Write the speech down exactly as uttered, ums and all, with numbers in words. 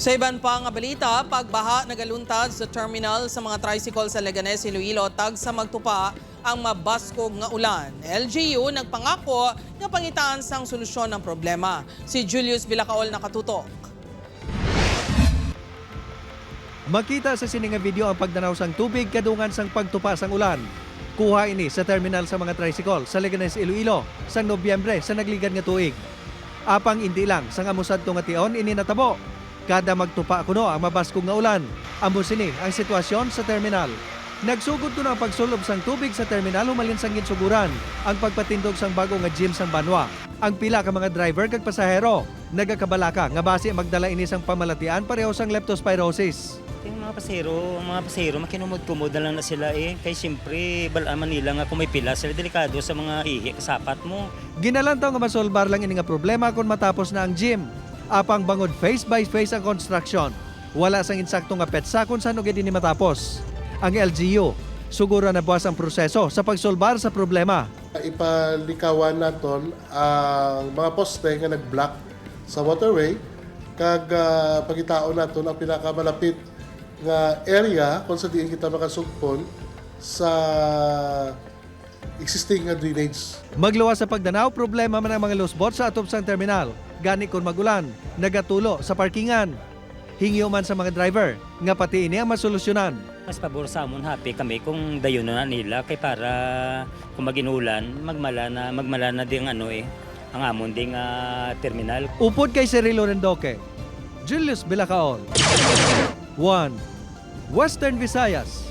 Sa iban pa nga balita, pagbaha nagaluntad sa terminal sa mga tricycle sa Leganes, Iloilo, tag sa magtupa ang mabaskog nga ulan. L G U nagpangako nga pangitaan sang solusyon ang problema. Si Julius Villacaol nakatutok. Makita sa sini nga video ang pagdanaw sang tubig kadungan sang pagtupa sang ulan. Kuha ini sa terminal sa mga tricycle sa Leganes, Iloilo, sang Nobyembre sa nagligad nga tuig. Apang indi lang sang amo sadto nga tion ini natabo. Kada magtupa kuno ang mabaskog nga ulan, amo sini ang sitwasyon sa terminal. Nagsugod kuno ang pagsul-ob sang tubig sa terminal humalin sang ginsuguran ang pagpatindog sang bag-o nga gym sang banwa. Ang pila ka mga driver kag pasahero nagakabalaka nga basi magdala ini sang pamalatian pareho sang leptospirosis. Yung mga pasahero, ang mga pasahero, makinumod-kumod na lang na sila eh. Kay siyempre, bal-an man nila nga kung may pila sila, delikado sa mga ihi, kasapat mo. Ginalantaw nga masolbar lang ini nga problema kon matapos na ang gym. Apang bangod phase by phase ang construction, wala sang insakto nga petsa kon san-o gid ini matapos. Ang L G U, suguro nabuas ang proseso sa pagsolbar sa problema. Ipalikawan naton ang mga poste nga nag-block sa waterway, kag, ah, pangitaon naton ang pinakamalapit nga area kung sa diin kita makasugpon sa existing nga drainage. Magluwas sa pagdanaw, problema man ang mga lusbot sa atop sang terminal. Gani kon mag-ulan, nagatulo sa parkingan. Hingyo man sa mga driver nga pati ini ang masolusyonan. Mas pabor sa amon, happy kami kung dayon na nila kay para kung mag-inulan, magmala na, magmala na di ang ano eh, ang amon ding, ah, terminal. Upod kay Cirilo Rendoque, Julius Villacaol, One, Western Visayas.